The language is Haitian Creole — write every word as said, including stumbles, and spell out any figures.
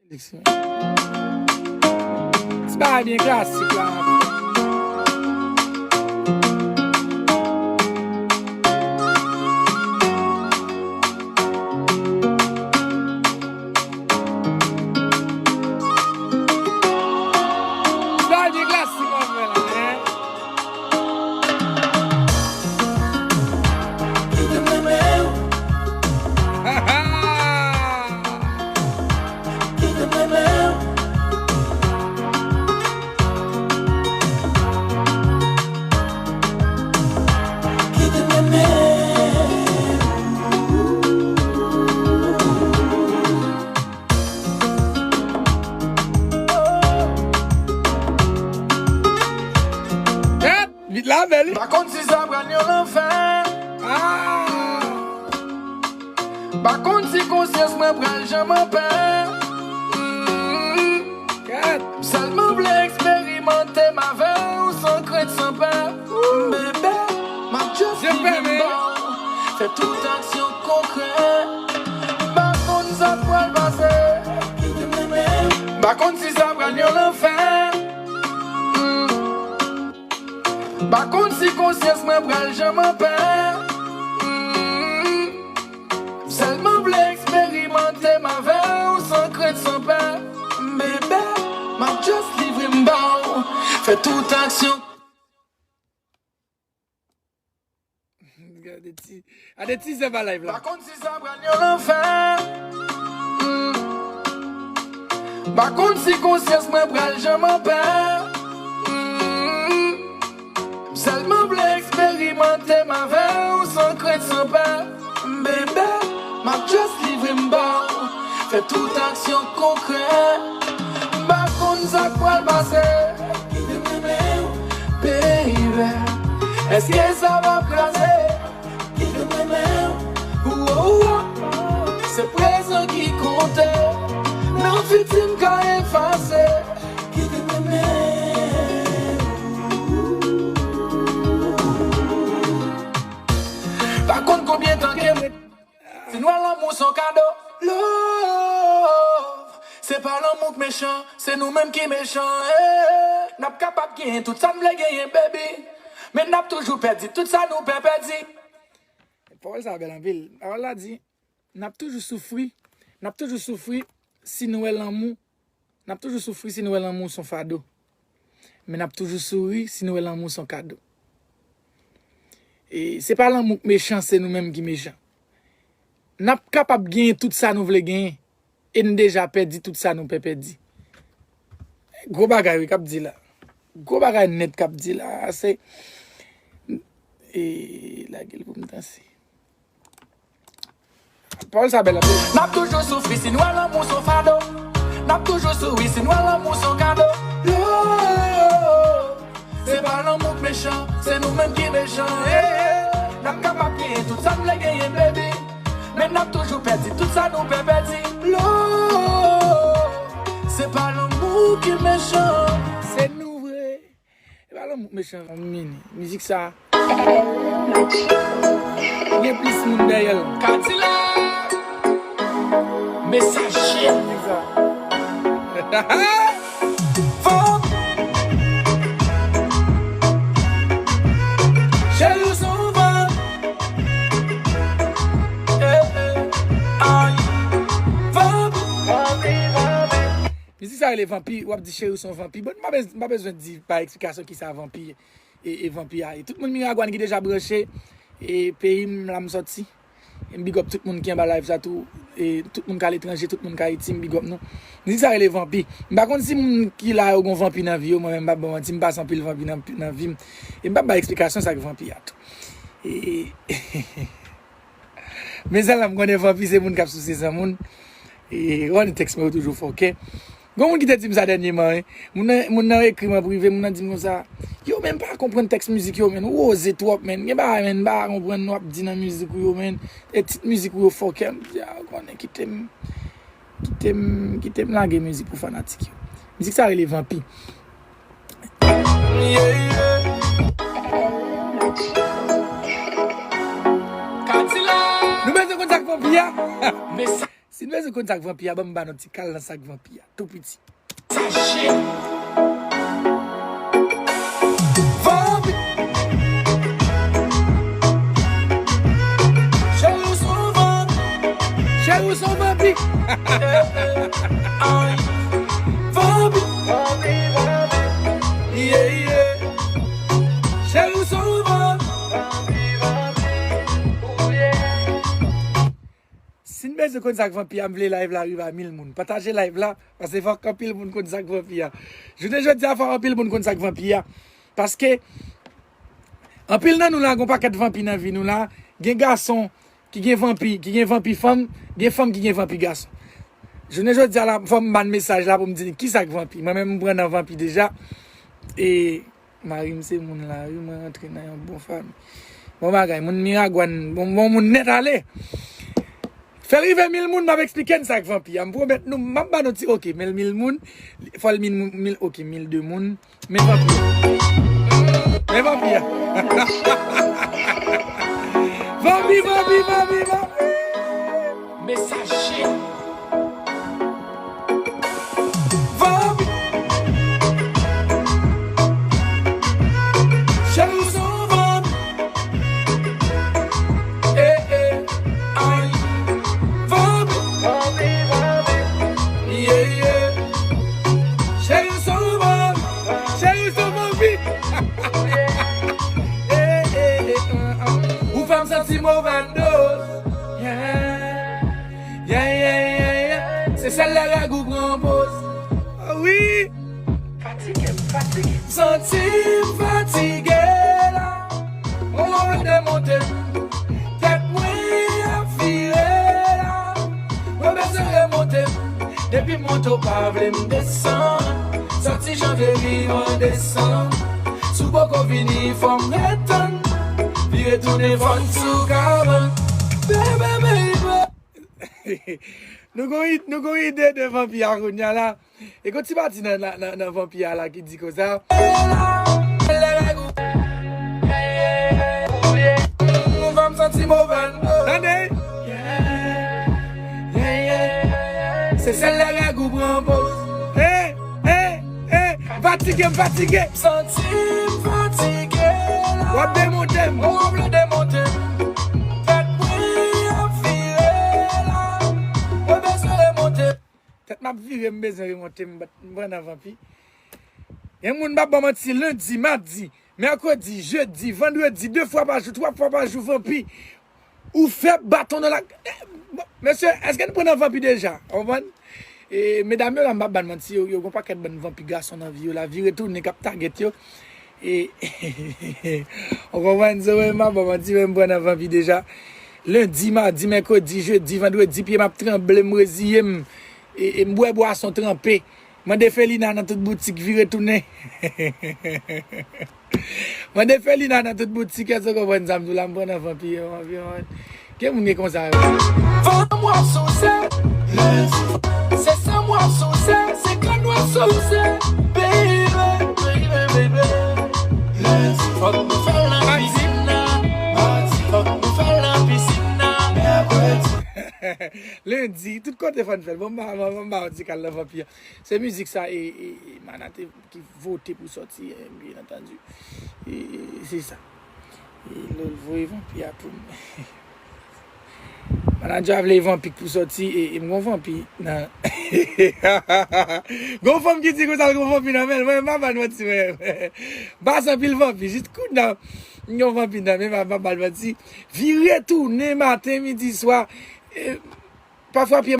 Ti bagay byen klasik la. Ti bagay byen klasik w ap fè la, en. Vit la bèl wi. Pa konn si sa pral yon lanfè. Ah. Pa konn si konsyans mwen pral janm anpè. Mm. Kèt. M sèlman vle eksperimante m avè w san krent, san pè. Bebe, m ap just live m ba w. Fè tout aksyon konkrè. Pa konn sa pral pase. Pa konn si sa pral yon lanfè. Mm. Pa konn si konsyans mwen pral janm anpè. Mm. M sèlman vle eksperimante m avè w san krent, san pè. Bebe, m ap just livre m ba w. Fè tout aksyon. Gade ti, gade ti zèv a live la. Pa konn si sa pral yon lanfè. Mm. Pa konn si konsyans mwen pral janm anpè. Mm. M sèlman vle eksperimante m avè w san krent, san pè. Bebe, m ap just livre m ba w. Fè tout aksyon konkrè. M pa konn sa k pral pase. Kite m renmen w, baby. Èske sa p ap kraze? Kite m renmen w, oh, oh, oh. Se prezan ki konte. Nan fiti m ka efase. Kite m renmen w. Pa konn konbyen tan ke m ret. Si n wè lanmou s on kado. Love, se pa lanmou k mechan, se nou menm ki mechan, eh. N ap kapab genyen tout sa n vle genyen, baby. Men n ap toujou pèdi tout sa nou pè pèdi. Pawòl sa bèl anpil. Pawòl la di, n ap toujou soufri, n ap toujou soufri si n wè lanmou, n ap toujou soufri si n wè lanmou s on fado. Men n ap toujou souri si n wè lanmou s on kado. E se pa lanmou k mechan, se nou menm ki mechan. N ap kapab genyen tout sa nou vle genyen, e n deja pèdi tout sa nou pè pèdi. Gwo bagay wi k ap di la. Gwo bagay nèt k ap di la. Se, e, lage l pou m danse. Pawòl sa bèl anpil. N ap toujou soufri si n wè lanmou s on fado. N ap toujou souri si n wè lanmou s on kado. Love, se pa lanmou k mechan, se nou menm ki mechan, eh. N ap kapab genyen tout sa n vle genyen, baby. Men n ap toujou pèdi tout sa nou pè pèdi. Love, se pa lanmou ki mechan. Se nou vre. E pa lanmou k mechan, mini. Mizik sa. Gen plis moun dèyè l. Kadilak. Mesaje. Mizik sa. Fò. Cheri w s on van. Eh, eh. Ay. Van. Mizik sa rele Vanpi, w ap di cheri w s on vanpi. Bon, m pa bez-, m pa bezwen di pa eksplikasyon kisa vanpi e, e vanpi a ye. Tout moun Miragwàn ki deja branche, e peyi m la m sòti. E m big up tout moun ki anba live sa tou. E tout moun k aletranje, tout moun k Ayiti, m big up nou. Mizik sa rele Vanpi. M pa konn si moun ki la yo gon vanpi nan vi yo, mwen menm m p ap ba w manti, m pase anpil vanpi nan, nan vi m. E m p ap bay eksplikasyon sa k vanpi a tou. E Mezanmi, m konnen vanpi se moun k ap souse san moun. E, w konnen tèks mwen yo toujou fòkè. Gon moun ki te di m sa dènyeman, wi. Moun nan, moun nan ekri m an prive, moun nan di m konsa, yo, men m pa konprann tèks mizik yo, men ou oze twòp, men gen bagay, men m pa konprann w ap di nan mizik ou yo, men e tit mizik ou yo fòkè. M di, a, w konnen, kite m, kite m, kite m lage mizik pou fanatik yo. Mizik sa rele Vanpi. Nou bezwen konn sa k vanpi a. M bezwen konn sa k vanpi a, ban m ba nou ti kal nan sa k vanpi a. Tou piti. Sa chè. Vanpi. Cheri, ou se yon vanpi. Cheri, ou se yon vanpi. Ay. Vanpi. Yeah, yeah. Cheri, ou se yon vanpi. Si n bezwen konn sa k vanpi a, m vle live la rive a mil moun. Pataje live la, paske fòk anpil moun konn sa k vanpi a. Jounen jodi a, fòk anpil moun konn sa k vanpi a. Paske anpil nan nou la, gon pakèt vanpi nan vi nou la. Gen gason ki gen vanpi, ki gen vanpi fanm, gen fanm ki gen vanpi gason. Jounen jodi a la, fò m ban mesaj la pou m di n kisa k vanpi. Mwen menm, m pran nan vanpi deja. E Mari m se moun la, wi, mwen rantre nan yon bon fanmi. Bon bagay, moun Miragwàn, bon, bon moun nèt ale. Fè rive mil moun, m ap eksplike n sa k vanpi a. M pwomèt nou, m ap ba nou ti, oke, men mil moun, fò l mil moun, mil, oke, mil de moun. Men vanpi a. Men vanpi a. Vanpi, vanpi, vanpi, vanpi. Mesaje. Vanpi. Cheri, ou se yon vanpi. Eh, eh, ay. Vanpi. Yeah, yeah. Cheri, ou se yon vanpi. Cheri, ou se yon vanpi. Eh, eh, eh, ah, ah. Ou fè m santi m ovèdoz. Yeah. Yeah, yeah, yeah, yeah. Se sèl lè règ ou pran poz. Ah wi. Fatige m, fatige. Santi m fatige la. Mwen vle demonte m. Tèt mwen ap vire la. Mwen bezwen remonte m. Depi m monte w pa vle m desann. Sòti janvye rive an desanm. Si w poko vini fò m ret tann. Vire tounen fò n sou kabann. Baby, baby. Nou gon id-, nou gon ide de vanpi a kounye a la. E gon ti pati nan, nan, nan, nan vanpi a la ki di konsa. Tande! Se sèl lè règ ou pran poz. Eh, eh, eh, fatige m, fatige. Santi m fatige la. W ap demonte m. W ap vle demonte m. Tèt mwen ap vire la. Mwen bezwen remonte. Tèt m ap vire, m bezwen remonte, m bat, m pran nan vanpi. Gen moun m ap ba w manti, lendi, madi, mèkredi, jedi, vandredi, de fwa pa jou, twa fwa pa jou, vanpi. Ou fè baton nan la. Eh, bon, mesye, èske n pran nan vanpi deja? Ou konprann? E medam yo la, m p ap ba n manti, yo, yo gon pakèt bann vanpi gason nan vi yo la, vire tounen k ap tagèt yo. E, ou konprann, se wè, m ap ba w manti, men m pran nan vanpi deja. Lendi, madi, mèkredi, jedi, vandredi, pye m ap tranble, m reziye m. E, e m bwè bwason tranpe. Mande Felina nan tout boutik, vire tounen. Mande Felina nan tout boutik, èske w konprann sa m di w la, m pran nan vanpi, vanpi, vanpi. Gen moun ki konsa yo. Fanm w ap souse, se san w ap souse, se kann w ap souse, baby, baby, baby. Fòk nou fè l nan pizin nan, fòk nou fè l nan pizin nan. Lendi, tout kote fò n fè l. Bon, m ba, m ba, m ba w ti kal nan vanpi a. Se mizik sa, e, e, e Mana te ki vote pou sòti, eh, byen antandi. E, e, se sa. E lè l voye vanpi a pou m. Manadjè a vle vanpi k pou sòti, e, e m gon vanpi nan. Gon fanm ki di konsa l gon vanpi nan men l. Mwen, m pa ba n manti, mwen. M pase anpil vanpi. Jis kounye a, m gon vanpi nan men m, m pa ba n manti. Vire tounen maten, midi, swa. E, pafwa pye